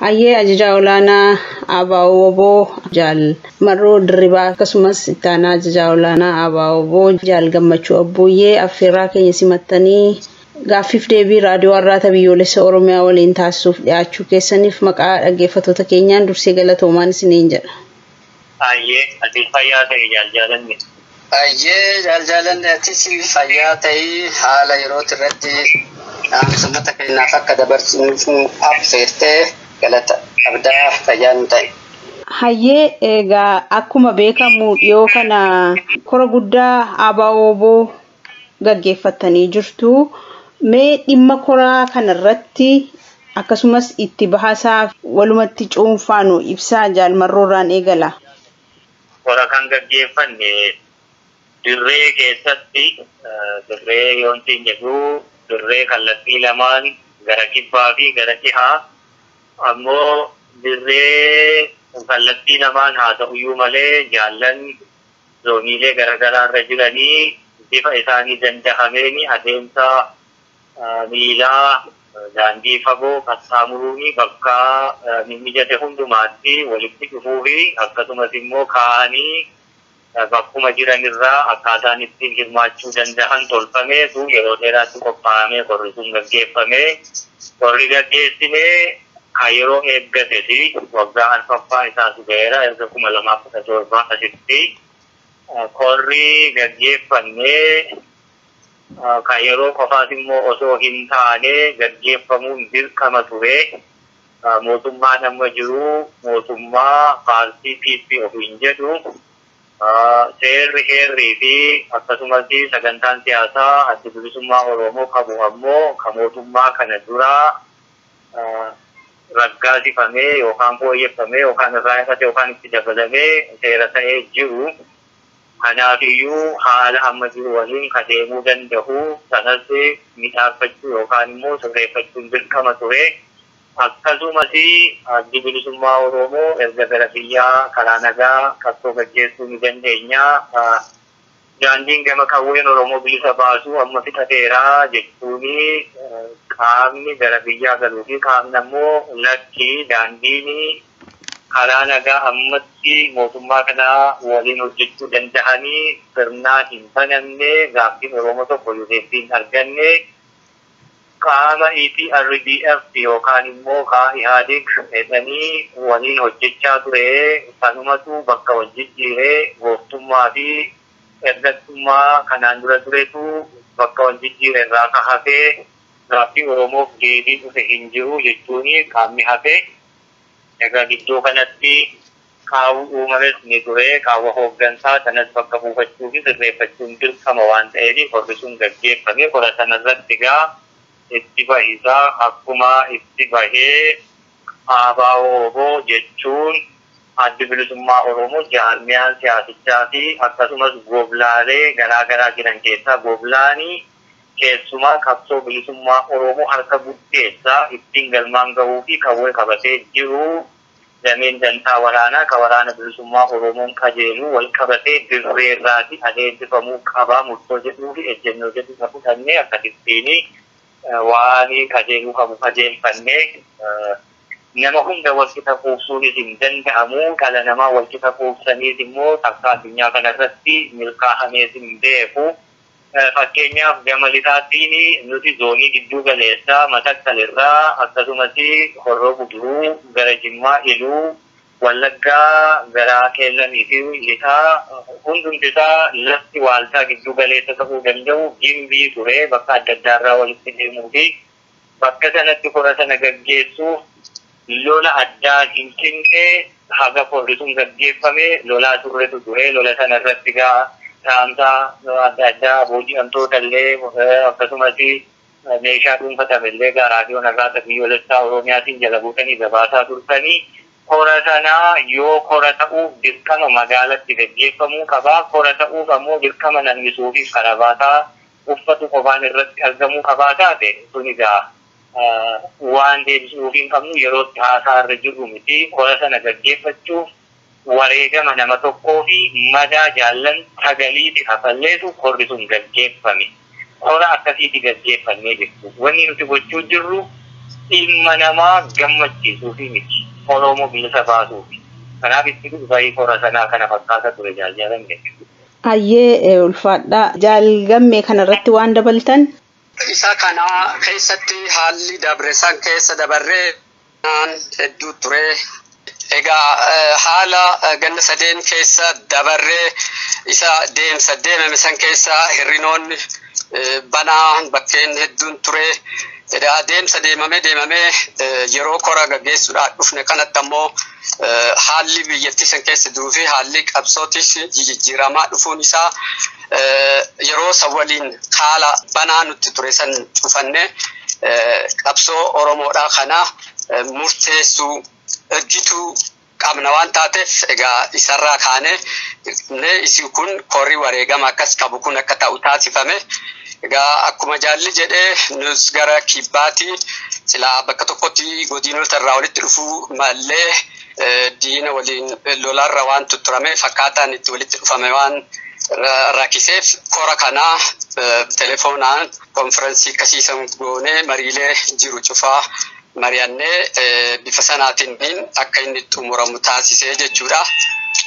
Hayyee ajajaa olaanaa ABO Jaal Marroo Dirribaa akkasumas ittaanaa ajajaa olaanaa ABO Jaal Gammachuu Abbooyyee affeerraa keenya simattanii gaaffiif deebii raadiyoo Arraata Biyyoolessa Oromiyaa waliin taasisuuf dhiyaachuu keessaniif maqaa dhaggeeffattoota keenyaan dursee galatoomaan isiniin jedha. Hayyee ati fayyaa ta'e jaal jaalanne. Hayyee jaal jaalanne atis fayyaa ta'ii haala yeroo irratti dhaamsa uummata keenyaaf akka dabarsinuuf affeertee galata abdaa fayyaa nu ta'e. Hayyee egaa akkuma beekamu dhiyoo kana kora guddaa ABO gaggeeffattanii jirtu. Mee dhimma koraa kanarratti akkasumas itti bahasaa walumatti cuunfaanu ibsaa Jaal Marroorraan eegala. Kora kan gaggeeffanne dirree keessatti dirree yoontiin jedhu dirree kallattii lamaan gara kibbaa fi gara dhihaa ammoo dirree kallattii lamaan haa ta'uyyuu malee jaallan zooniilee garaagaraa irra jiranii bifa isaanii dandahameen adeemsa miilaa daandii fagoo qaxxaamuruun bakka mijate hundumaatti walitti dhufuu fi akkasumas immoo kaa'anii bakkuma jiranirraa akkaataan ittiin hirmaachuu danda'an tolfameetu yeroo dheeraatti qophaa'amee qorri sun gaggeeffamee qorri gaggeessinee kan yeroo eeggatesi waggaa arfaffaa isaas ga'eera erga 2017 asitti qorri gaggeeffannee kan yeroo qofaas immoo osoo hin taane gaggeeffamuun dirqama ture. Mootummaan amma jiru mootummaa paartii PP ofiin jedhu seerri heerrii fi akkasumas sagantaan siyaasaa adda bilisummaa Oromoo qabu ammoo kan mootummaa kana duraa raggaasifamee yookaan fooyyeffamee yookaan irraa hir'ate yookaan itti dabalamee seera ta'ee jiru. Kanaafiyyuu haala amma jiru waliin kan deemuu danda'u sanas midhaafachuu yookaan immoo sirreeffachuun dirqama ture. Akkasumas addi bilisummaa Oromoo erga gara biyyaa karaa nagaa qabsoo gaggeessuu ni dandeenya. Daandiin gama qawween Oromoo bilisa baasuu amma fixateera jechuun qaamni gara biyyaa galuu fi qaamni ammoo lakkii daandiin karaa nagaa ammatti mootummaa kana waliin hojjechuu danda'anii sirnaan hin banamne gaaffiin Oromoo tokko yoo hin arganne qaama EPRDF yookaan immoo IHADIG jedhanii waliin hojjechaa ture sanumatu bakka wal jijjiiree gooftummaa fi ergattummaa kanaan dura turetu bakka wal jijjiire irraa kan hafee gaaffii Oromoof deebii dhufe hin jiru jechuun qaamni hafee. Egaa gidduu kanatti qaawwi uumames ni ture qaawwa hooggansaa sanas bakka buufachuu fi sirreeffachuun dirqama waan ta'eef qorri sun gaggeeffame qora sanarratti egaa itti bahisaa akkuma itti bahee ABO jechuun addi bilisummaa Oromoo jaarmiyaan siyaasichaa fi akkasumas goblaalee garaagaraa jiran keessaa goblaanii keessumaa qabsoo bilisummaa Oromoo harka guddeessaa ittiin galmaan gahuu fi qawwee qabatee jiru dameen dantaa waraanaa kan waraana bilisummaa Oromoon qajeelu wal qabatee dirree irraati adeemsifamuu qabaa murtoo jedhuu fi ejjennoo jedhu fudhannee akkasittiin waan qajeeluu qabu qajeelfannee nama hunda walqixa quubsuunis hin danda'amu. Dhala namaa walqixa quubsaniis immoo takka addunyaa kanarratti milkaa'amees hin beeku. Fakkeenyaaf gama lixaatiin nuti zoonii gidduu galeessaa Matakkalirraa akkasumas Horroo Guduruu gara Jimmaa Iluu Wallaggaa gara Qeellamii fi lixaa hundumti isaa lafti waaltaa gidduu galeessa ta'uu danda'u gimbii ture bakka adda addaarraa walitti deemuu fi bakka sanatti kora sana gaggeessuuf lola addaa hin cinqee haga korri sun gaggeeffame lolaa turretu ture lola sana irratti gaa dhaamsaa adda addaa booji'amtoota illee akkasumas meeshaa dhuunfatame illee gaa raadiyoon Arraata Biyyoolessaa Oromiyaatiin jala buutanii gabaasaa turtanii kora sanaa yoo kora ta'uuf dirqama magaalatti gaggeeffamuu qabaa. Kora ta'uuf ammoo dirqama namni suufiif karabaataa uffatu qofaan irratti argamuu qabaa taate sun egaa waan deebisuuf hin qabnu yerootti haasaa irra jirru miti. Kora sana gaggeeffachuuf wareegama nama tokkoo fi madaa jaallan sagaliiti kafalleetu korri sun gaggeeffame. Kora akkasiiti gaggeeffamee jirtu. Wanni nuti gochuu jirru Ilma namaa gammachiisuufi miti. Oromoo bilisa baasuufi. Kanaaf itti dhufee kora sanaa kana fakkaata ture jaaljalan jechuudha. Hayyee ulfaadhaa. Jaalgammee kanarratti waan dabaltan. Isa kana keessatti haalli dabre san keessa dabarree hedduu ture. Egaa haala ganna sadeen keessa dabarree isa deemsa deemame san keessa hirrinoonni banaa bakkeen hedduun ture. Egaa deemsa deemamee deemamee yeroo kora gaggeessuudhaan dhufne kanatti ammoo haalli biyyattii san keessa jiruu fi haalli qabsootis jijjiiramaa dhufuun isaa yeroo san waliin haala banaa nutti ture san cufannee qabsoo Oromoodhaa kana murteessuu hojjetuu qabna waan taateef egaa isarraa kaanee isi kun korri wareegama akkas qabu kun akka ta'u taasifame. Egaa akkuma jaalli jedhee nus gara kibbaatti silaa bakka tokkotti godinoota irraa walitti dhufuu malee diina waliin lolarra waan tutturame fakkaataan itti walitti dhufame waan rakkiseef kora kanaa telefoonaan konferensii akkasiisan goonee mariilee jiru cufaa mari'annee bifa sanaatiin akka inni xumuramu taasisee jechuudha.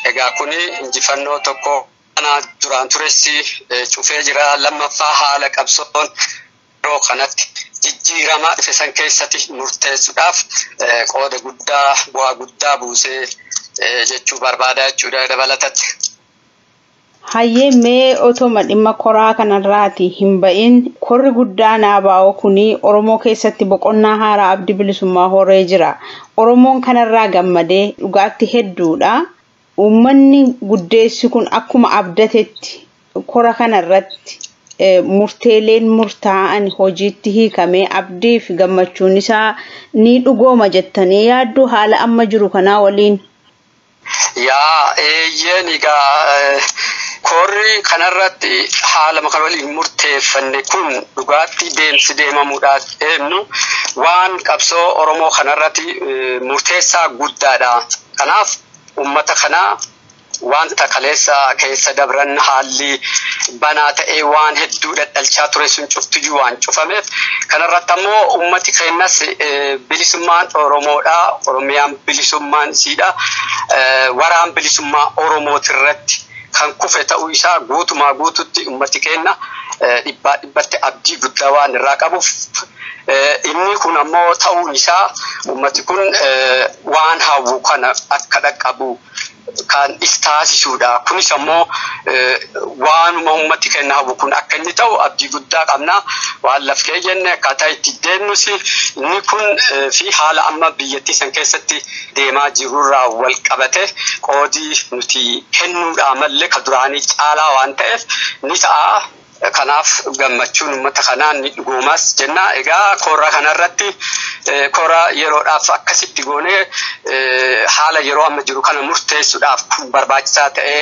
Egaa kuni injifannoo tokko kana duraan turessi cufee jira. Lammaffaa haala qabsoon yeroo kanatti jijjiiramaa dhufe san keessatti murteessuudhaaf qooda guddaa bu'aa guddaa buusee jechuu barbaada jechuudha dabalatatti. Hayyee mee otoma dhimma koraa kanarraati hin ba'in korri guddaan ABO kuni Oromoo keessatti boqonnaa haaraa abdii bilisummaa horee jira. Oromoon kanarraa gammadee dhugaatti hedduudha. Uummanni guddeessi kun akkuma abdatetti kora kanarratti murteeleen murtaa'an hojiitti hiikamee abdii fi gammachuun isaa ni dhugooma jettanii yaaddu haala amma jiru kanaa waliin. Yaa eeyyeen egaa korri kanarratti haala kan waliin murteeffanne kun dhugaatti deemsi deemamuudhaaf deemnu waan qabsoo Oromoo kanarratti murteessaa guddaadha. Kanaaf uummata kanaa wanta kaleessa keessa dabran haalli banaa ta'ee waan hedduu dhadhalchaa ture sun cuftiyyuu waan cufameef kanarratti ammoo uummati keenyas bilisummaan Oromoodha. Oromiyaan bilisummaan isiidha. Waraan bilisummaa Oromootirratti kan kufe ta'uu isaa guutumaa guututti uummati keenya dhibbaa dhibbatti abdii guddaa waan irraa qabuuf inni kun ammoo ta'uun isaa uummati kun waan hawwu kana akka dhaqqabu kan is taasisuudha. Kunis ammoo waanuma uummati keenya hawwu kun akka inni ta'u abdii guddaa qabna. Waan lafkee jenne akkaataa itti deemnus inni kun fi haala amma biyyattii san keessatti deemaa jirurraa wal qabate qoodii nuti kennuudhaa malee ka duraanii caalaa waan ta'eef ni ta'a. Kanaaf gammachuun uummata kanaa ni dhugoomas jenna. Egaa kora kanarratti kora yeroodhaaf akkasitti goonee haala yeroo amma jiru kana murteessuudhaaf kun barbaachisaa ta'ee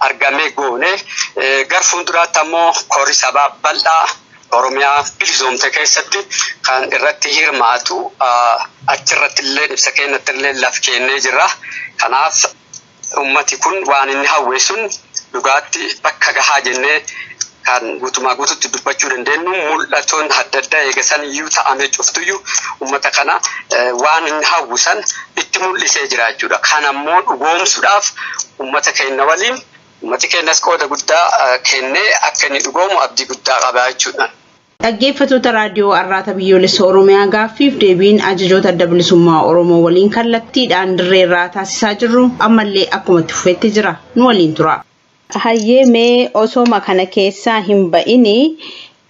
argamee goone. Gara fuulduraatti ammoo korri sabaa bal'aa Oromiyaa bilisoomte keessatti kan irratti hirmaatu achirratti illee ibsa keenyatti illee laf kennee jirra. Kanaaf uummati kun waan inni hawwe sun dhugaatti bakka gahaa jennee kan guutumaa guututti dubbachuu dandeenyu mul'atoon adda addaa eegasan iyyuu ta'amee cuftuyyuu uummata kana waan inni hawwu san itti mul'isee jira jechuudha. Kan ammoo dhugoomsuudhaaf uummata keenya waliin uummati keenyas qooda guddaa kennee akka inni dhugoomu abdii guddaa qaba jechuudha. Dhaggeeffattoota raadiyoo Arraata Biyyoolessa Oromiyaa gaaffiif deebiin ajajoota adda bilisummaa Oromoo waliin kallattiidhaan dirreerraa taasisaa jirru ammallee akkuma itti fufetti jira. Nu waliin tura. Hayyee mee osoma kana keessaa hin ba'ini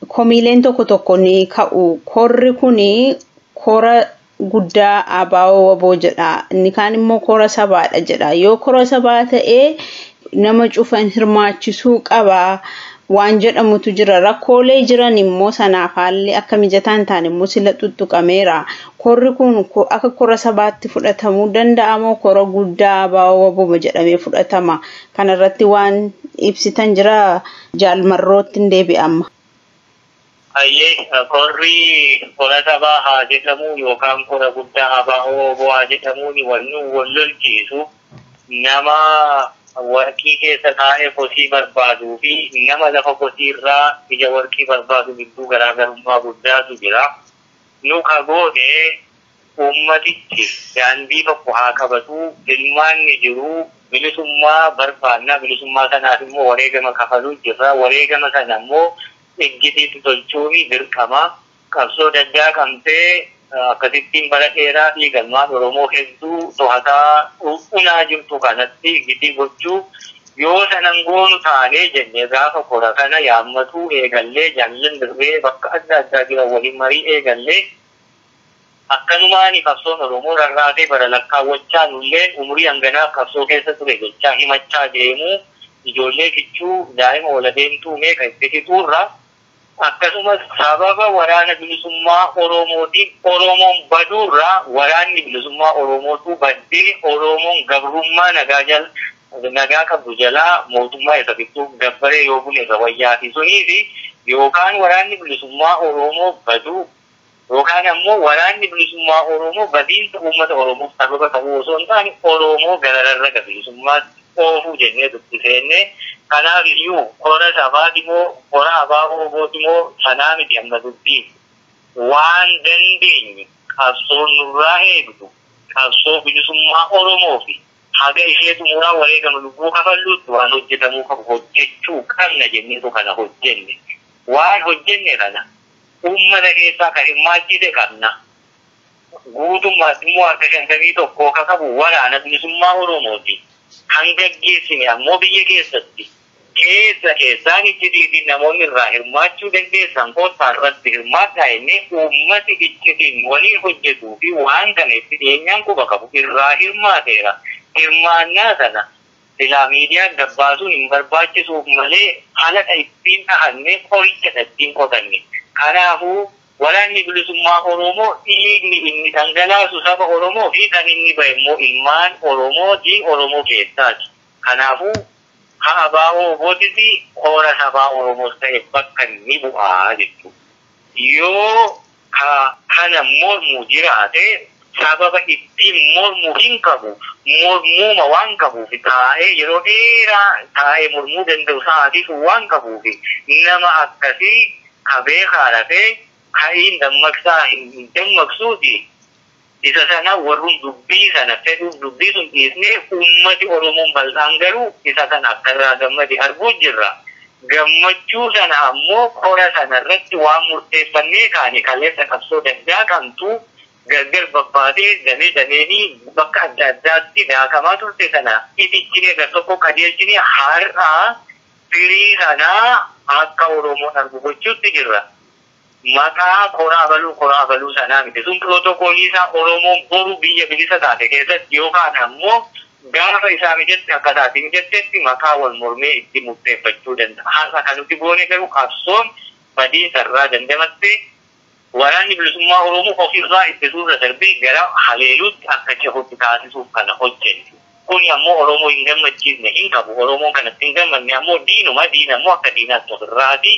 komiileen tokko tokko ni ka'u. Korri kuni kora guddaa ABO WBO jedha. Inni kaan immoo kora sabaadha jedha. Yoo kora sabaa ta'ee nama cufan hirmaachisuu qaba waan jedhamutu jira. Rakkoolee jiran immoo sanaaf haalli akka mijataa hin taane immoo sila tuttuqameera. Korri kun akka kora sabaatti fudhatamuu danda'amoo kora guddaa ABO WBO jedhamee fudhatama? Kanarratti waan ibsitan jira jaalmarrootti hin deebi'amma. Hayyee korri kora sabaa haa jedhamu yookaan kora guddaa ABO WBO haa jedhamuun wanni wal lolchiisu nama warqii keessa taa'ee kosii barbaaduu fi nama lafa kosii irraa ija warqii barbaadu gidduu garaagarummaa guddaatu jira. Nu ka goone Uummatichi daandii tokko haa qabatu, ilmaanni jiru bilisummaa barbaannaa, bilisummaa sanaaf immoo wareegama kafaluu jirra. Wareegama sana immoo eggitiitti tolchuun dirqama. Qabsoo daddaa qabtee akkasittiin bara dheeraa fi galmaan Oromoo hedduu to'ataa unaa jirtu kanatti eggitii gochuu yoo sanan goonu taanee jennee gaafa kora kana yaammatuu eegallee jaallan dirree bakka adda addaa jiran waliin marii eegallee akkanumaan qabsoon Oromoo rarraatee bara lakkaawwachaa nullee umurii hanganaaf qabsoo keessa ture jechaa himachaa deemuu ijoollee kichuu daa'ima wala deemtuu meeqa itti fixuurra akkasumas sababa waraana bilisummaa Oromootiin Oromoon baduurraa waraanni bilisummaa Oromootu baddee Oromoon gabrummaa nagaa jala nagaa qabdu jalaa mootummaa isa fixuu gabbaree yoo bule irra wayyaa fi sunii fi yookaan waraanni bilisummaa Oromoo baduu yookaan ammoo waraanni bilisummaa Oromoo badiinsa uummata Oromoof sababa ta'uu osoo hin taane Oromoo gararra bilisummaatti oofuu jennee dubbiseenne. Kanaaf iyyuu kora sabaatimoo kora ABO-moo sanaa miti amma dubbiin waan dandeenye qabsoo nurraa eegdu qabsoo bilisummaa Oromoo fi haga ishee xumuraa wareegama lubbuu kafalluutti waan hojjetamuu qabu hojjechuu qabna jenneetu kana hojjenne. Waan hojjenne kana uummata keessaa kan hirmaachise qabna. Guutummaatti immoo harka 51 ka qabu waraana bilisummaa Oromooti. Kan gaggeessine ammoo biyya keessatti keessa keessaan iccitiitiin namoonni irraa hirmaachuu dandeessan kottaa irratti hirmaadhaa jennee uummati iccitiin waliin hojjetuu fi waan kana itti dhiyeenyaan quba qabu irraa hirmaateera. Hirmaannaa sana silaa miidiyaan gabbaasuun hin barbaachisuuf malee halaqa ittiin dhahannee qoricha ittiin qotanne. Kanaafuu waraanni bilisummaa Oromoo dhiigni inni dhangalaasu saba Oromoo fi kan inni bahe immoo ilmaan Oromooti Oromoo keessaati. Kanaafuu haa ABO-ti kora sabaa Oromoos ta'e bakka ni bu'aa jechuudha. Yoo kana mormu jiraate sababa ittiin mormu hin qabu, mormuuma waan qabuuf taa'ee yeroo dheeraa taa'ee mormuu danda'u sa'aatiif waan qabuuf nama akkasii qabee haarafee ka'iin dammaqsaa hin dammaqsuuti. Isa sana warrun dubbii sana fedhuuf dubbii sun dhiisnee uummati Oromoon bal'aan garuu isa sana akka irraa gammade arguu jirra. Gammachuu sana ammoo kora sana irratti waan murteeffannee kaane kaleessa qabsoo dandaa qabtu gargar babbaatee damee dameenii bakka adda addaatti daakamaa turte sana itichinee gar tokko qajeelchinee har'aa firii sanaa akka Oromoon argu gochuutti jirra. Maqaa koraa abaluu sanaa miti. Sun pirootokoolii isaa Oromoon boru biyya bilisa taate keessatti yookaan ammoo gaafa isaa mijatti akka taate mijattetti maqaa wal mormee itti murteeffachuu danda'a. Har'a kan nuti goone garuu qabsoon badiinsa irraa dandamatte waraanni bilisummaa Oromoo ofirraa ittisuurra darbee gara haleeluutti akka cehutti taasisuuf kana hojjenne. Kun ammoo Oromoo hin gammachiisne hin qabu. Oromoon kanatti hin gammanne ammoo diinuma diina ammoo akka diinaatti ofirraati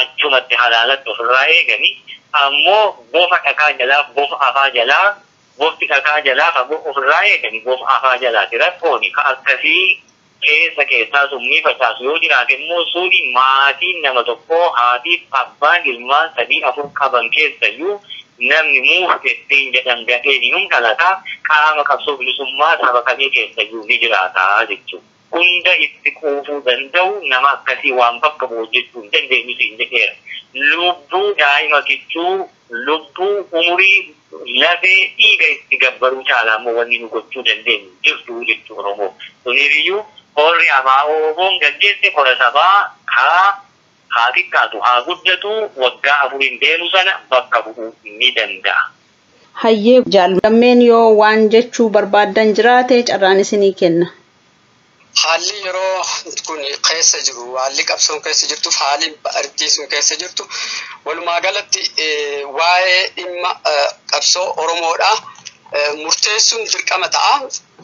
achumatti halaalatti ofirraa eegani. Ammoo bofa dhakaa jalaa, bofa afaa jalaa, bofti dhakaa jalaa kan ofirraa eegani bofa afaa jalaati rakkooni ka akkasii keessa keessaa summii facaasu yoo jiraate immoo suuni maatiin nama tokkoo haatiif abbaan ilmaan 3 4 qaban keessayyuu namni muuftettiin jedhan gadheen hin dhalataa qaama qabsoo bilisummaa saba kamii keessayyuu ni jiraataa jechuudha. Hunda itti quufuu danda'u nama akkasii waan bakka bu'u hojjechuu hin dandeenyu siin jedheera. Lubbuu daa'ima kichuu, lubbuu umurii lafee dhiiga itti gabbaruu caalaa immoo wanni nu gochuu dandeenyu jirtu jechuu Oromoo. Suniifiyyuu horri ABO-n gaggeesse kora sabaa haa xiqqaatu haa guddatu waggaa 4 deemu sana bakka bu'uu ni danda'a. Hayyee jaallammeen yoo waan jechuu barbaaddan jiraate carraan isinii kenna. Haalli yeroo kun keessa jiru, haalli qabsoon keessa jirtuuf haalli ardii sun keessa jirtu walumaa galatti waa'ee dhimma qabsoo Oromoodha. Murteessuun dirqama ta'a.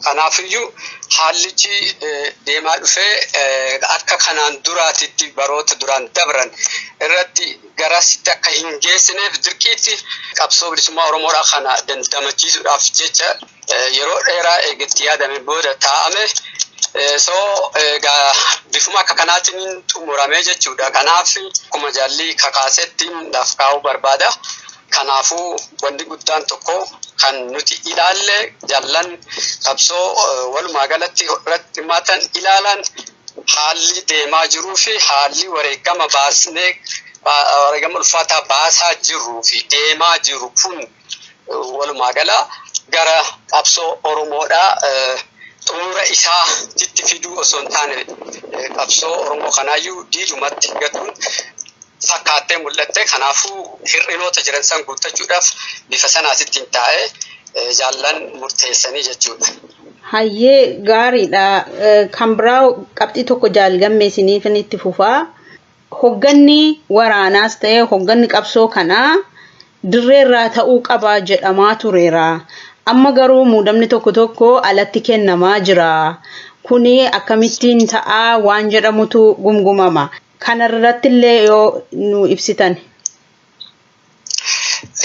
Kanaafiyyuu haallichi deemaa dhufee akka kanaan duraatitti baroota duraan dabran irratti garasitti akka hin geessineef dirqiitti qabsoo bilisummaa Oromoodhaa kana dandamachiisuudhaaf jecha yeroo dheeraa eegatti yaadame booda taa'ame. So bifuma akka kanaatiin xumuramee jechuudha. Kanaaf akkuma jaalli kakaasetti laaf kaa'uu barbaada. Kanaafuu wanti guddaan tokko kan nuti ilaalle jaallan qabsoo walumaa galatti irratti hirmaatan ilaalan haalli deemaa jiruu fi haalli wareegama baasnee wareegama ulfaataa baasaa jirruu fi deemaa jiru kun walumaa gala gara qabsoo Oromoodhaa xumura isaatti fiduu osoo hin taane qabsoo Oromoo kanaayyuu diidumatti gatuun fakkaattee mul'atte. Kanaafuu hir'inoota jiran san guuttachuudhaaf bifa sanaasitti hin taa'e jaallan murteessanii jechuudha. Hayyee gaariidha. Kan biraa qabxii tokko jaalgammeessiniif itti fufaa. Hogganni waraanaas ta'e hogganni qabsoo kanaa dirreerraa ta'uu qabaa jedhamaa tureera. Amma garuu muudamni tokko tokko alatti kennamaa jira. Kuni akkamittiin ta'aa waan jedhamutu gumgumama. Kanarratti illee yoo nu ibsitan.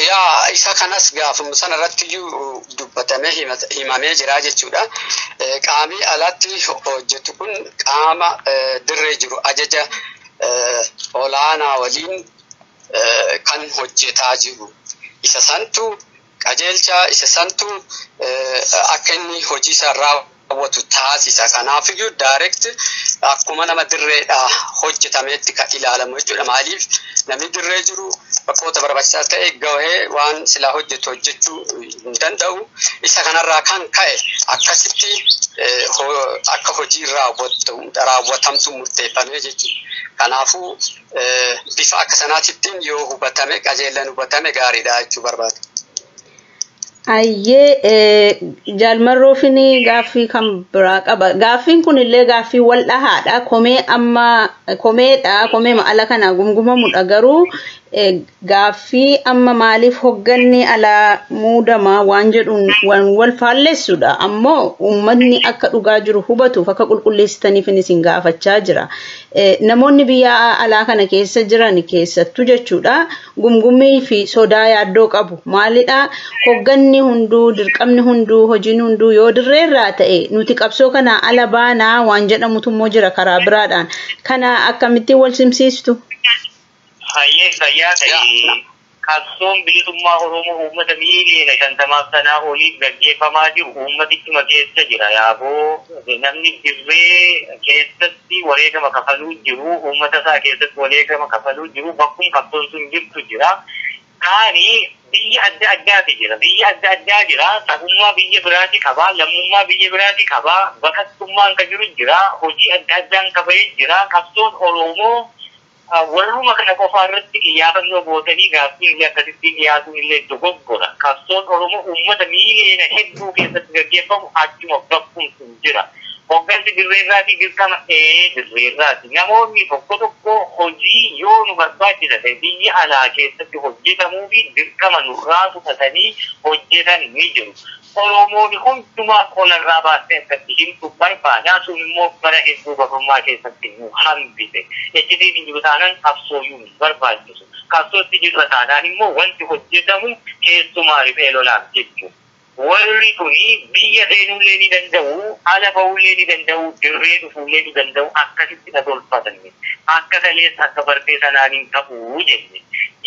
Yaa isa kanas gaafuma sanarratti iyyuu dubbatamee himamee jira jechuudha. Qaamni alatti hojjetu kun qaama dirree jiru ajaja olaanaa waliin kan hojjetaa jiru. Isa santu qajeelcha, isa santu akka inni hojii isaa raawwatu taasisa. Kanaafiyyuu direct akkuma nama dirreedhaa hojjetameetti kan ilaalamu jechuudha. Maaliif namni dirree jiru bakkoota barbaachisaa ta'e gahee waan silaa hojjetu hojjechuu hin danda'u. Isa kanarraa kan ka'e akkasitti akka hojii raawwatamtu murteeffamee jechuudha. Kanaafuu bifa akka sanaatittiin yoo hubatame qajeelan hubatame gaariidha jechuu barbaada. Ayyee jaalmarroofin gaaffii kan biraa qaba. Gaaffiin kun illee gaaffii wal dhahaadha. Komee amma komeedha. Komee ala kana gumgumamudha. Garuu gaaffii amma maaliif hogganni alaa muudamaa waan jedhuun waan wal faallessudha. Ammoo uummanni akka dhugaa jiru hubatuuf akka qulqulleessitaniif isin gaafachaa jira. Namoonni biyya alaa kana keessa jiran keessattuu jechuudha. Gumgumii fi sodaa yaaddoo qabu. Maalidha? Hogganni hunduu, dirqamni hunduu, hojiin hunduu yoo dirreerraa ta'e nuti qabsoo kana ala baanaa waan jedhamutu immoo jira karaa biraadhaan. Kana akkamittiin wal simsiistu? Hayyee fayyaa ta'e qabsoon bilisummaa Oromoo uummata miiliyoona 50 sanaa oliif gaggeeffamaa jiru uummatichuma keessa jira. Yaaboo namni dirree keessatti wareegama kafaluu jiru, uummata isaa keessatti wareegama kafaluu jiru, bakkum qabsoon sun jirtu jira. Kaani biyya adda addaati jira. Biyya adda addaa jira. Sabummaa biyya biraati qabaa, lammummaa biyya biraati qabaa, bakattummaan kan jiru jira, hojii adda addaan qabee jira. Qabsoon Oromoo warruma kana qofaa irratti xiyyeeffannoo gootanii gaaffii illee akkasitti dhiyaatuun illee dogoggora. Qabsoon Oromoo uummata miiliyoona hedduu keessatti gaggeeffamu achuma bakkum sun jira. Hoggansi dirreerraati dirqama dirreerraati. Namoonni tokko tokko hojii yoo nu barbaachisa ta'e biyya alaa keessatti hojjetamuu fi dirqama nurraa fudhatanii hojjetan ni jiru. Oromoon hundumaa qolarraa baastee akkatti himtu barbaadaa sun immoo bara hedduu gabrummaa keessatti nu hambise. Ejjitiin hin jiru taanaan qabsooyyuu hin barbaachisu. Qabsootti jirra taanaan immoo wanti hojjetamu keessumaa riphee lolaaf jechuudha. Warri kuni biyya seenuullee ni danda'u, ala ba'uullee ni danda'u, dirree dhufuullee ni danda'u akkasitti na tolfatanne. Akka kaleessa akka bartee sanaan hin ta'uu jenne.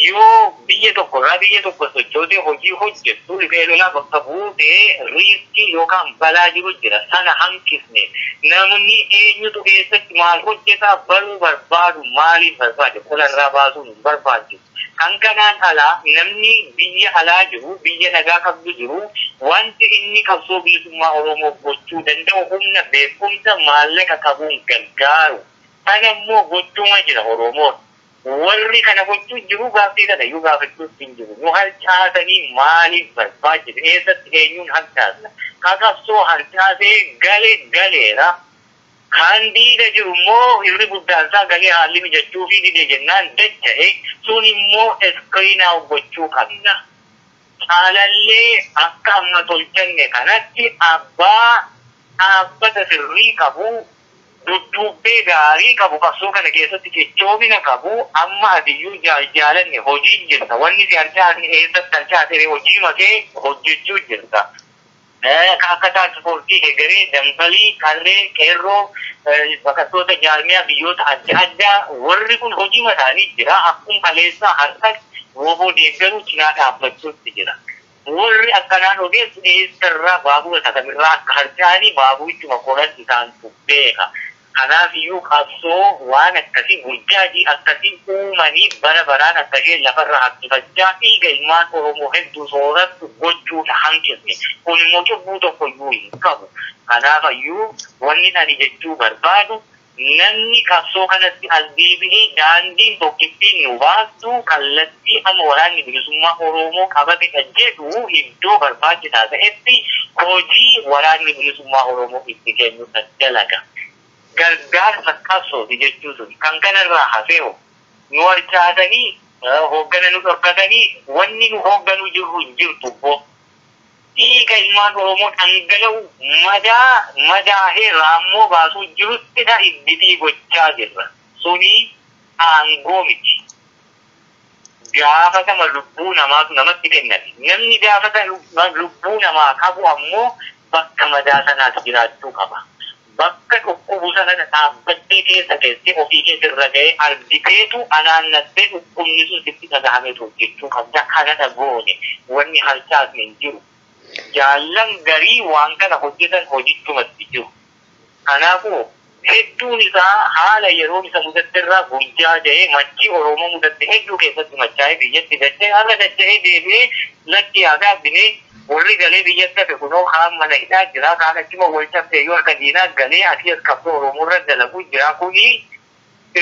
Yoo biyya tokko irraa biyya tokko sochootee hojii hojjettu riphee lolaa bakka buutee riiskii yookaan balaa jiru jira. Sana hanqisne namni eenyutu keessatti maal hojjetaa baruu barbaadu maaliif barbaade qolarraa baasuun hin barbaachisu. Kan kanaan alaa namni biyya alaa jiru, biyya nagaa qabdu jiru, wanti inni qabsoo bilisummaa Oromoo gochuu danda'u humna beekumsa maallaqa qabuun gargaaru. Kana immoo gochuuma jira Oromoon. Warri kana gochuu jiru gaaffii kana iyyuu gaafachuu hin jiru. Nu harcaasanii maaliif barbaachisa? Eessatti eenyuun harcaasna? Ka qabsoo harcaasee gale galeera. Kan diida jiru immoo irri guddaan isaa galee haalli mijachuu fi dide jennaan dacha'e sun immoo iskiriinaa gochuu qabna. Caalallee akka amma tolchanne kanatti abbaa dhaabbata sirrii qabu, dudduubbee gaarii qabu, qabsoo kana keessatti cichoomina qabu, amma atiyyuu jaalanne hojii jirta. Wanni si harcaasne eessatti harcaasee hojii makee hojjechuu jirta. Akka taaksifoorsii egeree dambalii qarree qeerroo bakattoota jaarmiyaa biyyoota adda addaa warri kun hojii mataanii jira. Akkuma kaleessaa harkas Woboo deeggaruu cinaa dhaabbachuutti jira. Warri akkanaan ogeessu eessarraa baabura sakamirraa akka harcaanii baaburichuma qoran isaantu beeka. Kanaaf iyyuu qabsoo waan akkasii burjaajii akkasii uumanii bara baraan akkasii lafarra harkifachaa dhiiga ilmaan Oromoo hedduu soorattu gochuudha hanqisne. Kun immoo cubbuu tokko iyyuu hin qabu. Kanaaf iyyuu wanni ani jechuu barbaadu namni qabsoo kanatti as deebi'ee daandiin tokkittiin nu baastu kallattii amma waraanni bilisummaa Oromoo qabate kan jedhu iddoo barbaachisaa ta'etti hojii waraanni bilisummaa Oromoo itti kennu dalaga. Gargaarsa qabsooti jechuun sun kan kanarraa hafeeho nu harcaasanii hooggana nu dhorkatanii wanni nu hoogganuu jirru hin jirtu bo. Dhiiga ilmaan Oromoo dhangala'u madaa madaahee raammoo baasuu jiruttidha idditii gochaa jirra. Suni aangoo miti. Gaafatama lubbuu namaatu namatti kenname. Namni gaafatama lubbuu namaa qabu ammoo bakka madaa sanaas jiraachuu qaba. Bakka dhukkubu sana dhaabbattee keessa teessee ofii keessa irra ga'ee argiteetu anaannattee dhukkubni sun sitti dhagahameetu hojjechuu qabda. Kanadha goone wanni harcaasne hin jiru. Jaallan garii waan kana hojjetan hojichumatti jiru. Kanaafuu hedduun isaa haala yeroo isa mudatte irraa guyyaa ja'ee machii Oromoo mudatte hedduu keessatti machaa'ee biyyatti dacha'ee har'a dacha'ee deebi'ee lakki haagaa binee warri galee biyyatti hafe kunoo kaan mana hidhaa jira kaan achuma wal cabsee yoo harka diinaa galee asii as qabsoo Oromoo irra dalaguu jira kuni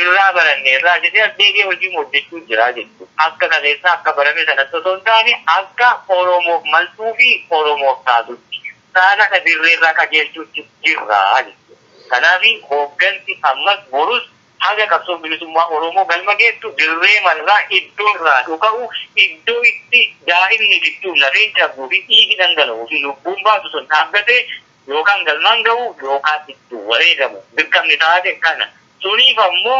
irraa baranne irraa jedhee as deebi'ee hojii hojjechuu jira jechuudha. Akka kaleessa akka barame sanatti osoo hin taane akka Oromoof maltuu fi Oromoof taatutti saala dirree irraa qajeelchuutti jirra jechuudha. Kanaaf hooggansi ammas borus haga qabsoo bilisummaa Oromoo galma geessu dirree marraa iddoo irraa dhuka'u iddoo itti daa'imni gidduu lafeen cabuu fi dhiigi dhangala'uu fi lubbuun baasu sun dhaabbatee yookaan galmaan ga'u yookaan itti wareegamu dirqamni taate kana. Suniif ammoo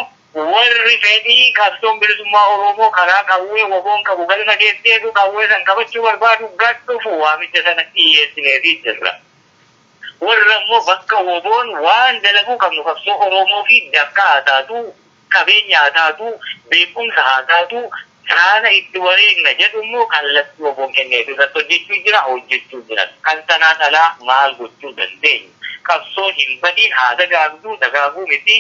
warri fedhii qabsoon bilisummaa Oromoo karaa qawwee woboon qabu galma geesseetu qawwee san qabachuu barbaadu gad dhufu waamicha sana dhiyeessineefii jirra. Warra immoo bakka woboon waan dalaguu qabnu qabsoo Oromoo fi dafqa haa taatu, qabeenya haa taatu, beekumsa haa taatu, saala itti wareegna jedhu immoo kallattii woboon kenneef irratti hojjechuu jira, hojjechuu jira. Kan sanaan alaa maal gochuu dandeenya? Qabsoon hin badiin haa dagaagduu, dagaaguu miti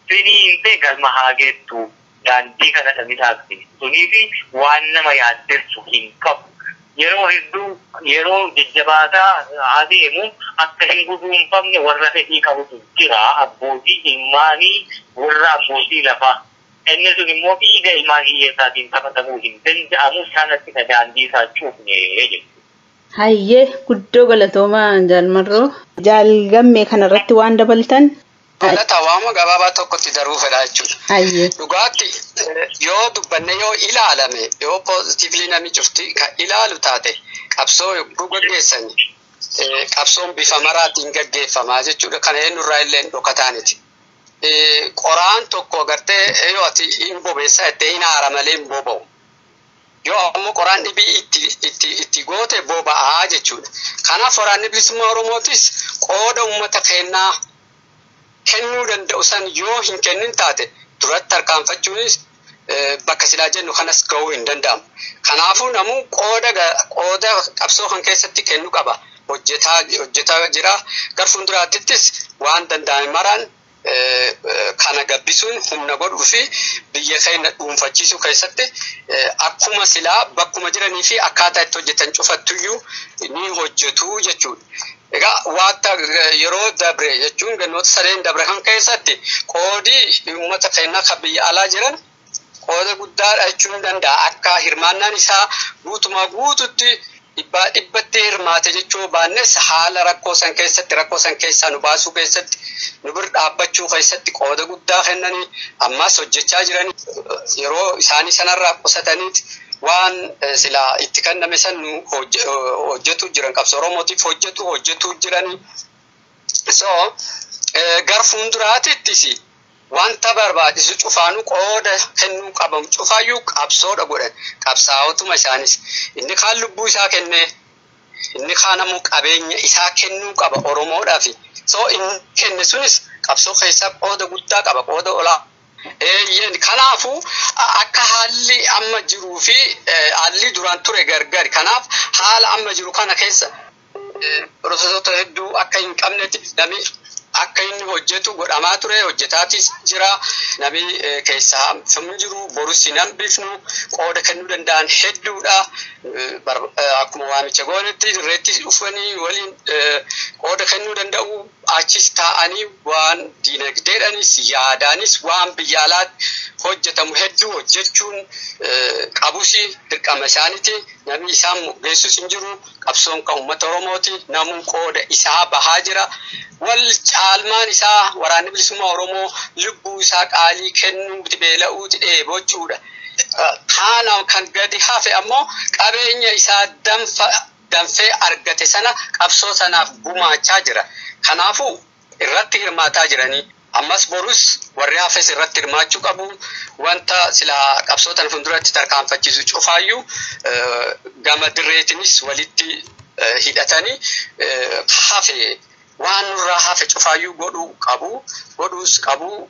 finiintee galma haa geettu daandii kana dhamidhaatti. Suniifi waan nama yaaddessu hin qabu. Yeroo hedduu yeroo jajjabaataa adeemu akka hin guduunfamne warra fedhii qabutu jira. Abbootii ilmaanii warra abbootii lafaa. Inni sun immoo dhiiga ilmaan hiyyeessaatiin taphatamuu hin danda'amu sanatti ka daandii isaa cufne jechuudha. Hayyee guddoo galatoomaa Jaalmarroo. Jaalgammee kanarratti waan dabaltan. Galata waama gabaabaa tokkotti daruu fedha jechuudha. Hayyee. Dhugaatti yoo dubbanne yoo ilaalame yoo poozitiivlii namni cufti kan ilaalu taate qabsoo yogguu gaggeessan qabsoon bifa maraatiin gaggeeffamaa jechuudha. Kana eenyurraa illee hin dhokataaniti. Qoraan tokko agartee yoo ati hin bobeessa jettee hin haara malee hin boba'u. Yoo ammoo qoraan dhibii itti goote boba'aa jechuudha. Kanaaf waraanni bilisummaa Oromootis qooda uummata kennaa kennuu danda'u san yoo hin kennin taate duratti tarkaanfachuunis bakka silaa jennu kanas ga'uu hin danda'amu. Kanaafuu namuu qooda qabsoo kan keessatti kennu qaba. Hojjetaa jira. Gara fuulduraattis waan danda'ame maraan kana gabbisuun humna godhuu fi biyya keenya dhuunfachiisuu keessatti akkuma silaa bakkuma jiranii fi akkaataa itti hojjetan cufattuyyuu ni hojjetu jechuudha. Egaa waanta yeroo dabre jechuun gannoota sadeen dabre kan keessatti qoodii uummata keenyaa kan biyya alaa jiran qooda guddaadha jechuun danda'a. Akka hirmaannaan isaa guutumaa guututti dhibbaa dhibbatti hirmaate jechuu baannes haala rakkoo san keessatti rakkoo san keessaa nu baasuu keessatti nu bira dhaabbachuu keessatti qooda guddaa kennanii ammas hojjechaa jiran yeroo isaanii sanarraa qusataniiti waan silaa itti kenname san nu hojjetu jiran qabsoo Oromootiif hojjetu jiranii. So gara fuulduraatittis wanta barbaachisu cufaanuu qooda kennuu qabamu cufaayyuu qabsoodha godhan qabsaa'otuma isaanis inni kaan lubbuu isaa kennee inni kaan ammoo qabeenya isaa kennuu qaba Oromoodhaaf. So inni kenne sunis qabsoo keessaa qooda guddaa qaba qooda Kanaafuu akka haalli amma jiruu fi haalli duraan ture gargari. Kanaaf haala amma jiru kana keessa pirosesoota hedduu akka hin qabnetti namni akka inni hojjetu godhamaa ture, hojjetaatis jira. Namni keessaa hambifamu jiru, borus hin hambifnu, qooda kennuu danda'an hedduudha. Akkuma waamicha goonetti irreetti dhufanii waliin qooda kennuu danda'u. Achis taa'anii waan diinagdeedhaanis yaadaanis waan biyya alaatti hojjetamu hedduu hojjechuun qabus dirqama isaaniiti. Namni isaan moggeessus hin jiru. Qabsoon kan uummata Oromooti. Namuu qooda isaa bahaa jira. Wal caalmaan isaa waraanni bilisummaa Oromoo lubbuu isaa qaalii kennuuti, beela'uuti, dheebochuudha. Kana kan gadi hafe ammoo qabeenya isaa danfee argate sana qabsoo sanaaf gumaachaa jira. Kanaafuu irratti hirmaataa jiranii. Ammas borus warri hafes irratti hirmaachuu qabu. Wanta silaa qabsoo tana fuulduratti tarkaanfachiisu cufaayyuu gama dirreetinis walitti hidhatanii hafe waan nurraa hafe cufaayyuu godhuu qabu. Godhuus qabu.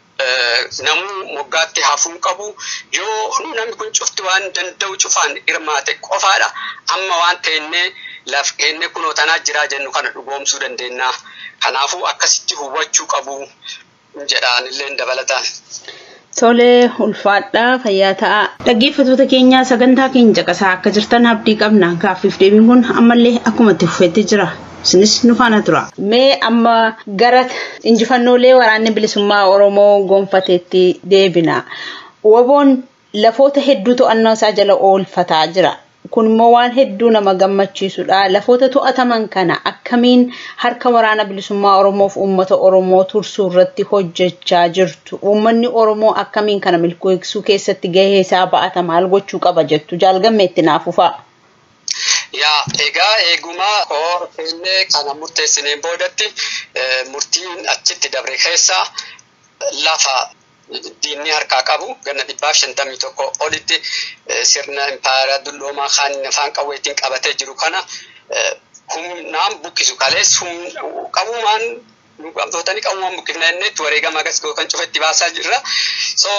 Namuu moggaatti hafuu qabu. Yoo namni kun cufti waan danda'u cufaan hirmaate qofaadha. Amma waan ta'ennee laf kennee kunoo tanaa jiraa jennu kana dhugoomsuu dandeenya. Kanaafuu akkasitti hubachuu qabu jedhaan dabalataan. Tolee, ulfaadhaa, fayyaa ta'a. Dhaggeeffattoota keenya sagantaa keenya caqasaa akka jirtan abdii qabna. Gaaffiif deebiin kun ammallee akkuma itti fufeetti jira. Isinis nu faana tura. Mee amma gara injifannoolee waraanni bilisummaa Oromoo gonfateetti deebina. Waboon lafoota hedduu to'annoo isaa jala oolfataa jira. Kun immoo waan hedduu nama gammachiisudha. Lafoota to'ataman kana akkamiin harka waraana bilisummaa Oromoof uummata Oromoo tursuu irratti hojjechaa jirtu? Uummanni Oromoo akkamiin kana milkeessuu keessatti gahee isaa ba'ata maal gochuu qaba jettu? Jaalgammeetti naaf fufaa. Yaa egaa eegumaa koorteellee kana murteessineen boodatti murtiin achitti dabre keessa lafa diinni harkaa qabu ganna 151 olitti sirna impaayera dulloomaa kan afaan qawweetiin qabatee jiru kana humnaan buqqisu kalees qabumaan qabdootanii qabumaan buqqifna jenneetti wareegama agas kan cufetti baasaa jirra. So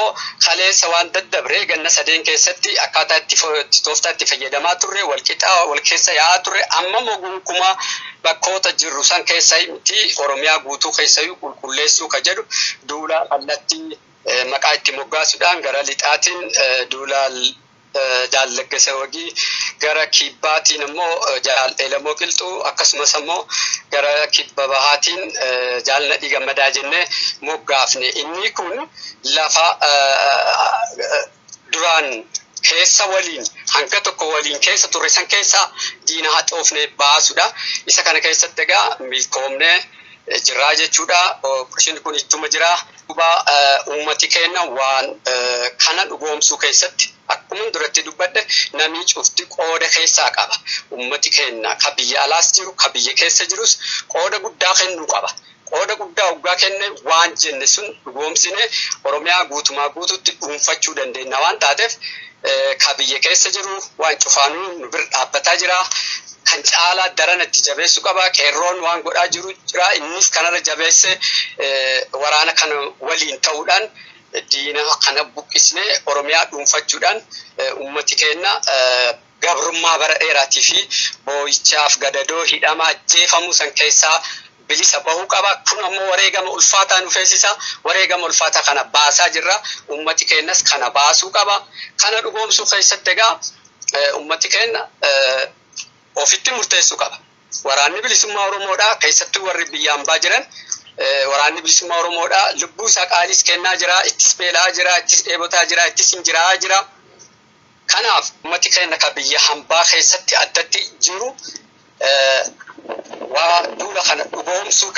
kaleessa waan daddabre ganna sadeen keessatti akkaataa itti tooftaa itti fayyadamaa turre wal qixaa wal keessa yaa'aa turre amma gonkumaa bakkoota jirru san keessa miti Oromiyaa guutuu keessayyuu qulqulleessuu ka jedhu duula kallattii maqaa itti moggaasuudhaan gara lixaatiin duula Jaal Laggasa Wagii, gara kibbaatiin immoo Jaal Elamoo Qilxuu, akkasumas immoo gara kibba bahaatiin Jaal Nadhii Gammadaa jennee moggaafne. Inni kun lafa duraan keessa waliin hanga tokko waliin keessa turre san keessa diina haxoofne baasudha. Isa kana keessatti egaa milkoomnee jirraa jechuudha. Operation kun ittuma jira. Duuba uummati keenya waan kana dhugoomsuu keessatti akkuma duratti dubbadde namni cufti qooda keessaa qaba. Uummati keenya ka biyya alaas jiru ka biyya keessa jirus qooda guddaa kennuu qaba. Qooda guddaa hoggaa kenne waan jenne sun dhugoomsine Oromiyaa guutumaa guututti dhuunfachuu dandeenya waan taateef ka biyya keessa jiru waan cufaanuu nu bira dhaabbataa jira. Kan caalaa daran itti jabeessuu qaba. Qeerroon waan godhaa jiru jira. Innis kanarra jabeesse waraana kana waliin ta'uudhaan diina kana buqqisnee Oromiyaa dhuunfachuudhaan uummati keenya gabrummaa bara dheeraatii fi boo'ichaaf gadadoo hidhamaa ajjeefamuu san keessaa bilisa bahuu qaba. Kun ammoo wareegama ulfaataa nu feesisa. Wareegama ulfaataa kana baasaa jirra. Uummati keenyas kana baasuu qaba. Kana dhugoomsuu keessatti egaa uummati keenya ofitti murteessuu qaba. Waraanni bilisummaa Oromoodhaa keessattuu warri biyya hambaa jiran waraanni bilisummaa Oromoodhaa lubbuu isaa qaaliis kennaa jira, ittis beelaa jira, ittis dheebotaa jira, ittis injiraa jira. Kanaaf uummati keenya ka biyya hambaa keessatti addatti jiru waa duula kana dhugoomsuu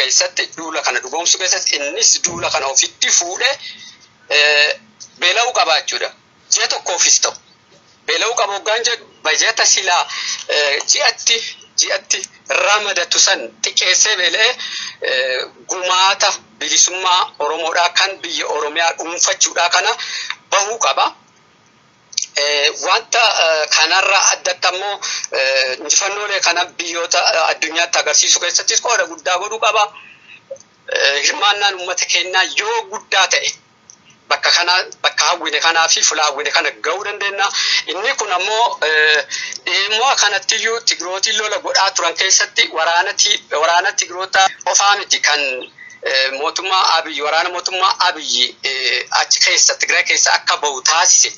keessatti innis duula kana ofitti fuudhee beela'uu qaba jechuudha. Ji'a tokkoofis ta'u beela'uu qaba hoggaan jedhu bajeta silaa ji'atti ramadatu san xiqqeessee beela'ee gumaata bilisummaa Oromoodhaa kan biyya Oromiyaa dhuunfachuudhaa kana bahuu qaba. Wanta kanarra addatti ammoo injifannoolee kana biyyoota addunyaatti agarsiisuu keessattis qooda guddaa godhuu qaba. Hirmaannaan uummata keenyaa yoo guddaa ta'e Bakka kana bakka hawwine kanaa fi fuula hawwine kana ga'uu dandeenya. Inni kun ammoo dhimma kanattiyyuu Tigrootiin lola godhaa turan keessatti waraana Tigroota qofaa miti kan mootummaa Abiyyi waraana mootummaa Abiyyi achi keessa Tigraay keessa akka bahu taasise.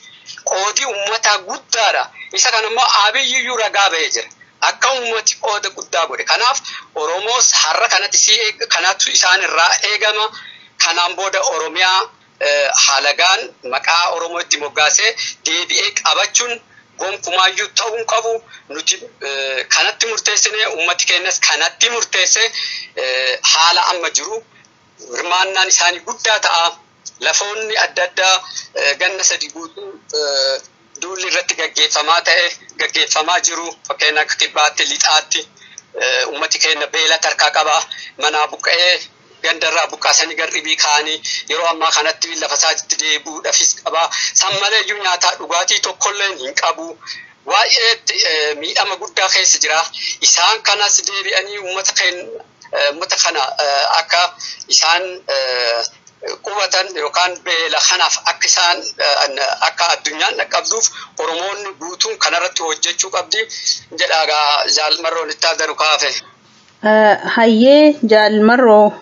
Qoodii uummataa guddaadha. Isa kan immoo Abiyyiyyuu ragaa ba'ee jira. Akka uummati qooda guddaa godhe. Kanaaf Oromoos har'a kanatti si kanatu isaan irraa eegama. Kanaan booda Oromiyaa halagaan maqaa Oromoo itti moggaasee deebi'ee qabachuun gonkumaayyuu ta'uu hin qabu. Nuti kanatti murteessine, uummati keenyas kanatti murteesse. Haala amma jiru hirmaannaan isaanii guddaa ta'a. Lafoonni adda addaa ganna 3 guutuu duulli irratti gaggeeffamaa ta'e gaggeeffamaa jiru. Fakkeenya akka kibbaatti, lixaatti uummati keenya beela tarkaa qaba. Manaa buqqa'ee gandarraa buqqaasanii garribii kaa'anii yeroo ammaa kanatti lafa isaatti deebi'uudhaafis qaba. San maleeyyuu nyaataa dhugaatii tokkollee hin qabu. Baay'ee miidhama guddaa keessa jira. Isaan kanas deebi'anii uummata kana akka isaan qubatan yookaan beela kanaaf akka isaan akka addunyaan dhaqqabduuf Oromoonni guutuun kanarratti hojjechuu qabdi jedhaa Jaalmarroon itti adanu kaafe. Hayyee Jaalmarroo.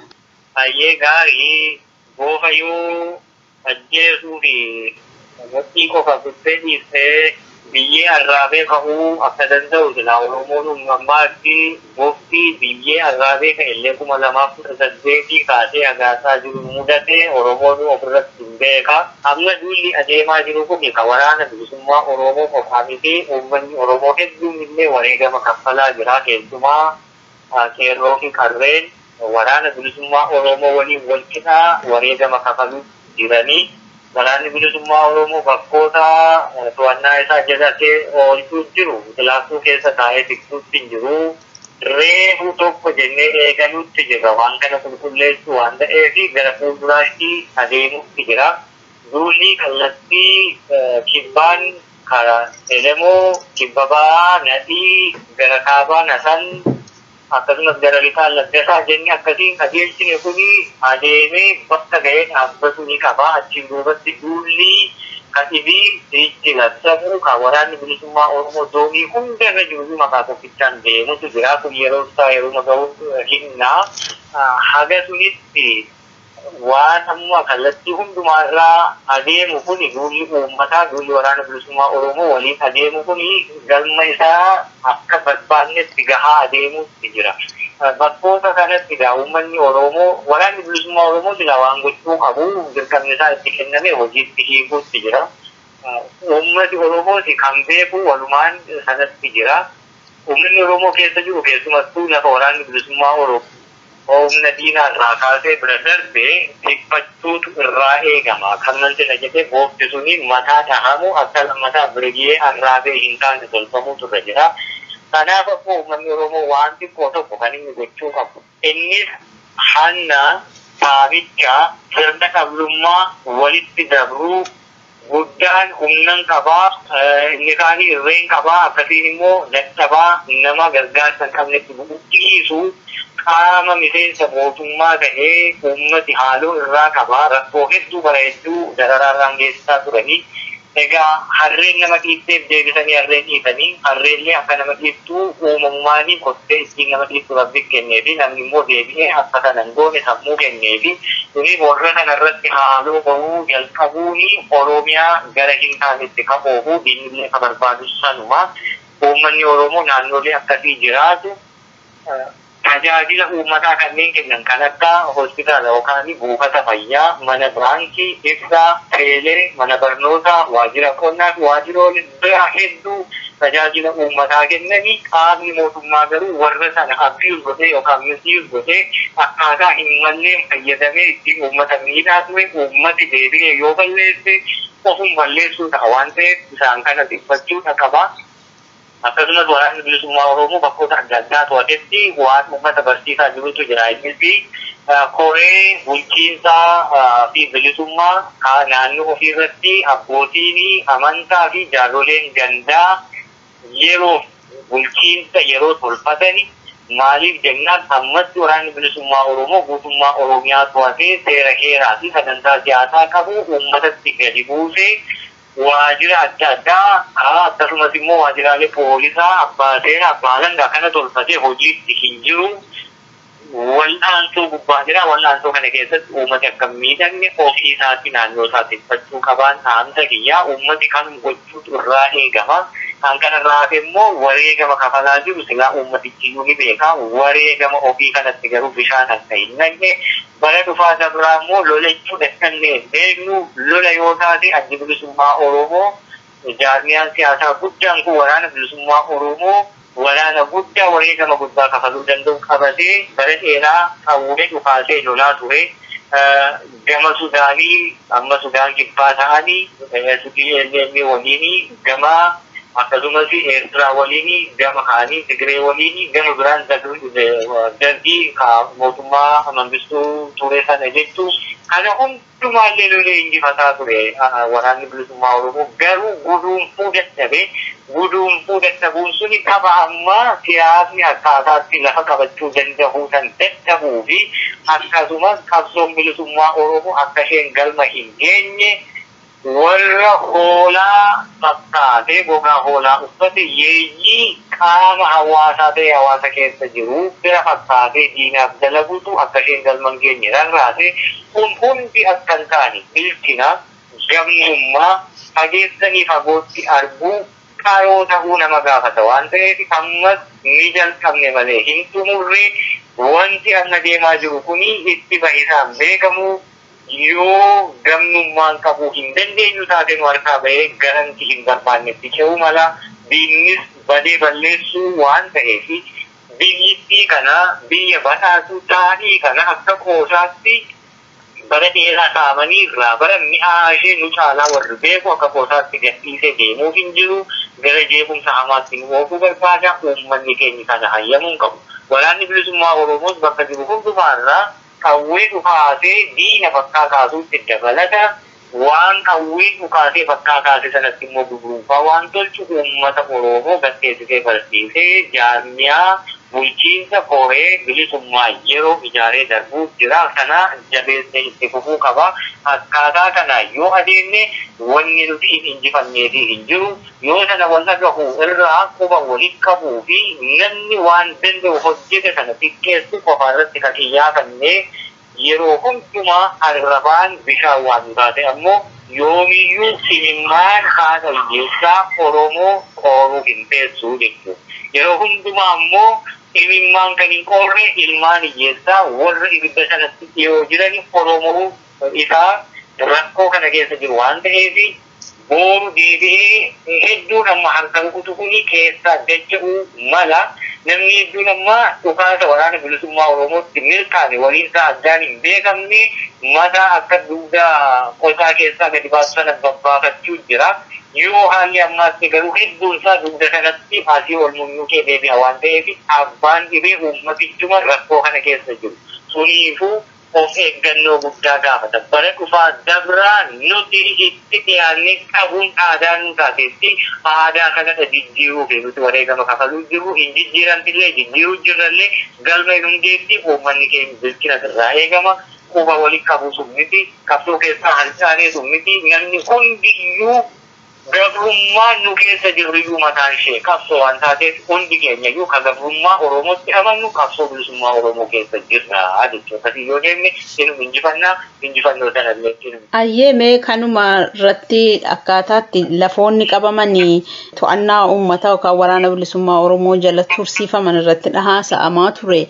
Hayyee gaarii boofayyuu ajjeesuu fi murtii qofa guddee dhiistee biyyee arraabee ka'uu akka danda'u silaa Oromoon ammaatti bofti biyyee arraabee ka'e illee 2018 kaasee hagaasaa jiru mudate Oromoon ofirratti hin beeka. Amma duulli adeemaa jiru kun kan waraana bilisummaa Oromoo qofaa miti, uummanni Oromoo hedduun illee wareegama kaffalaa jira. Keessumaa qeerroo fi qarreen waraana bilisummaa Oromoo waliin wal qixaa wareegama kafaluu jiranii. Waraanni bilisummaa Oromoo bakkoota to'annaa isaa jalatti oolchuu jiru, biqilaaftuu keessa taa'ee tiksuutti hin jiru. Reefuu tokko jennee eegaluutti jira. Waan kana qulqulleessuu waan ta'eef gara fuulduraatti adeemuutti jira. Duulli kallattii kibbaan karaa Elemoo, kibba ba'aa, Nadhii, gara kaabaa Nasan, akkasumas gara lixaa Laggasaa jennee akkasiin qajeelchine kuni adeemee bakka ga'ee dhaabbatu ni qaba. Achiin duubatti duulli kan dhibii itti labsamu kan waraanni bilisummaa Oromoo zoonii hundarra jiru maqaa tokkichaan deemutu jira. Kun yeroo isaa yeroo ga'u hinna. Haga sunitti waan amma kallattii hundumaarraa adeemu kuni duulli uummataa, duulli waraana bilisummaa Oromoo waliin adeemu kuni galma isaa akka barbaannetti gahaa adeemuutti jira. Bakkoota kanatti egaa uummanni Oromoo waraanni bilisummaa Oromoo silaa waan gochuu qabu dirqamni isaa itti kenname hojiitti hiikuutti jira. Uummati Oromoos kan beeku walumaan sanatti jira. Uummanni Oromoo keessa jiru keessumattuu lafa waraanni bilisummaa Oromoo humna diinaa irraa kaasee bira darbee tikfachuutu irraa eegama. Kan nan jedha jedhee boofti suni mataa dhahamu akka lammataa birgee arraabee hin taane tolfamuutu irra jira. Kanaaf ammoo uummanni Oromoo waan xiqqoo tokko kan inni gochuu qabu. Innis hanna, saabicha, sirna qablummaa walitti dabruu guddaan humnan qabaa, inni kaanii irreen qabaa, akkasiin immoo dadhabaa nama gargaarsa hin qabnetti bu'uu dhiisu qaama miseensa mootummaa ta'ee uummati haaloo irraa qabaa, rakkoo hedduu bara hedduu dararaarraan geessisaa turanii. Egaa harreen nama dhiitteef deebisanii harreen dhiitanii, harreellee akka nama dhiittuu uumamumaanii kottee ittiin nama dhiittu rabbi kenneefi namni immoo deebi'ee akka kana hin goone sammuu kenneefi kuni warra kana irratti haaloo bahuu jalqabuuni Oromiyaa gara hin taanetti kan oofu diinillee kan barbaadu sanuma. Uummanni Oromoo naannolee akkasii jiraatu tajaajila uummataa kanneen kennan kan akka hospitaala yookaan buufata fayyaa, mana baankii, ibsaa, teelee, mana barnootaa, waajjira qonnaa fi waajjirolee biraa hedduu tajaajila uummataa kennanii qaamni mootummaa garuu warra sana abuse godhee yookaan misuse godhee akkaataa hin malleen fayyadamee ittiin uummata miidhaa ture uummati deebi'ee yoo balleesse ofum balleessuu ta'a waan ta'eef isaan kana tikfachuudha qaba. Akkasumas waraanni bilisummaa Oromoo bakkoota adda addaa to'atetti waan uummata barsiisaa jirutu jira. Innis koree bulchiinsaa fi bilisummaa naannoo ofiirratti abbootiin amantaa fi jaarsoleen gandaa yeroo bulchiinsa yeroo tolfatani Maaliif jennaan ammatti waraanni bilisummaa Oromoo guutummaa Oromiyaa to'atee seera heeraa fi sagantaa siyaasaa qabu uummatatti gadi buusee waajjira adda addaa akkasumas immoo waajjiraalee poolisaa abbaa seeraa abbaa alangaa kana tolfatee hojiitti hin jiru. Wal'aansoo gubbaa jira. Wal'aansoo kana keessatti uummati akka hin miidhamne ofii isaatti naannoo isaatti uffachuu qabaan dhaamsa kiyyaa uummati kan gochuutu irraa eegama. Kan kanarraa hafe immoo wareegama kafalaa jiru silaa uummatichi ni beeka. Wareegama ofii kanatti garuu bishaan akka hin naqne bara dhufaa sabraa immoo lolachuu dadhabnee beeknu lola yoo taate addi bilisummaa Oromoo jaarmiyaan siyaasaa guddaan kun waraana bilisummaa Oromoo waraana guddaa wareegama guddaa kafaluu danda'u qabatee bara dheeraa qawwee dhukaasee lolaa ture. Gama Sudaanii amma Sudaan kibbaa ta'anii SPLM waliin gama akkasumas Eertiraa waliin gama kaanii Tigree waliin gama biraan dargii mootummaa Mangistuu ture sana jechuun kana hundumaallee lolee injifataa ture waraanni bilisummaa Oromoo garuu guduunfuu dadhabee guduunfuu dadhabuun suni qaba amma siyaasni akkaataatti lafa qabachuu danda'uu san dadhabuu fi akkasumas qabsoon bilisummaa Oromoo akka isheen galma hin geenye warra hoolaa fakkaatee gogaa hoolaa uffate yeeyyii qaama hawaasaa ta'e hawaasa keessa jiru bira fakkaatee diinaaf dalaguutu akka isheen galma hin geenye rarraase kun hundi akka hin taane bilchina gamnummaa fageessanii fagootti arguu qaroo ta'uu nama gaafata waan ta'eef ammas ni jalqabne malee hin xumurre wanti amma deemaa jiru kuni itti bahisaan beekamu yoo gamnummaan qabuu hin dandeenyu taate nu harkaa bahee garanti hin barbaannetti ce'uu mala diinnis badee balleessuu waan ta'eef biyyittii kana biyya badhaasuu taa'ii kana akka qoosaatti bara dheeraa kaa'amanii irraa bara mi'aa ishee nu caalaa warri beeku akka qoosaatti gadhiisee deemuuf hin jiru gara jeequmsa hamaatti nu oofuu barbaada uummanni keenya kana hayyamuu hin qabu. Waraanni bilisummaa Oromoos bakka jiru hundumaarraa qawwee dhukaasee diina bakkaa kaasuutti dabalata waan qawwee dhukaasee bakkaa kaase sanatti immoo gurguruunfaa waan tolchu uummata Oromoo gatteessisee barsiisee jaarmiyaa bulchiinsa koree bilisummaa yeroo ijaaree darbuuf jira. Kana jabeessee itti fufuu qaba. Akkaataa kana yoo adeemne wanni nuti hin injifanneefi hin jiru. Yoo sana wal dhagahu irraa quba walitti qabuu fi namni waan danda'u hojjete sana xiqqeessu qofa irratti kan xiyyeeffannee yeroo hundumaa arrabaan bishaan waan taate ammoo yoomiyyuu imimmaan haadha hiyyeessaa Oromoo qooruu hin teessu jechuudha. Yeroo hundumaa ammoo imimmaan kan hin qoorre ilmaan hiyyeessaa warra ibidda sanatti dhiyoo jiran Oromoo isaa rakkoo kana keessa jiru waan ta'eef booru deebi'ee hedduun amma harka rukutu kuni keessaa dacha'uu mala. Namni hedduun amma dhukaasa waraana bilisummaa Oromootti milkaa'e waliin isaa addaan hin beekamne mataa akka dugda qotaa keessaa gadi baasu sana babbaafachuu jira. Yoo haalli ammaatti garuu hedduun isaa dugda sanatti asii ol munyuuqee deebi'a waan ta'eef abbaan dhibee uummatichuma rakkoo kana keessa jiru. Suniifuu of eeggannoo guddaa gaafata. Bara dhufaa dabraa nuti itti dhiyaannee qabuun aadaa nu taatetti aadaa kanadha jijjiiruu fi nuti wareegama kafaluu jirru hin jijjiiramtillee jijjiiruu jirrallee galma hin hundeetti uummanni keenya bilchina irraa eegama. Quba walitti qabuu sun miti qabsoo keessaa harcaanee sun miti namni hundiyyuu gabrummaan nu keessa jirru iyyuu mataan ishee qabsoo waan taateef hundi keenya iyyuu kan gabrummaa Oromootti amannu qabsoo bilisummaa Oromoo keessa jirra jechuudha. Akkasii yoo deemne inum injifannaa injifannoo sanallee inum. Ayyee mee kanuma irratti akkaataatti lafoonni qabamanii to'annaa uummataa yookaan waraana bilisummaa Oromoo jala tursiifaman irratti haasa'amaa ture.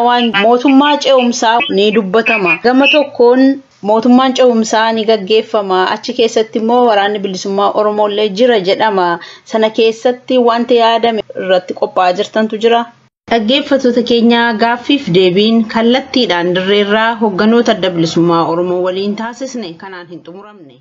Waan mootummaa ce'umsaa ni dubbatama. Gama tokkoon mootummaan ce'umsaa ni gaggeeffama. Achi keessatti immoo waraanni bilisummaa Oromoo illee jira jedhama. Sana keessatti wanti yaadame irratti qophaa'aa jirtantu jira. Dhaggeeffattoota keenya gaaffiif deebiin kallattiidhaan dirreerraa hogganoota adda bilisummaa Oromoo waliin taasisne kanaan hin xumuramne.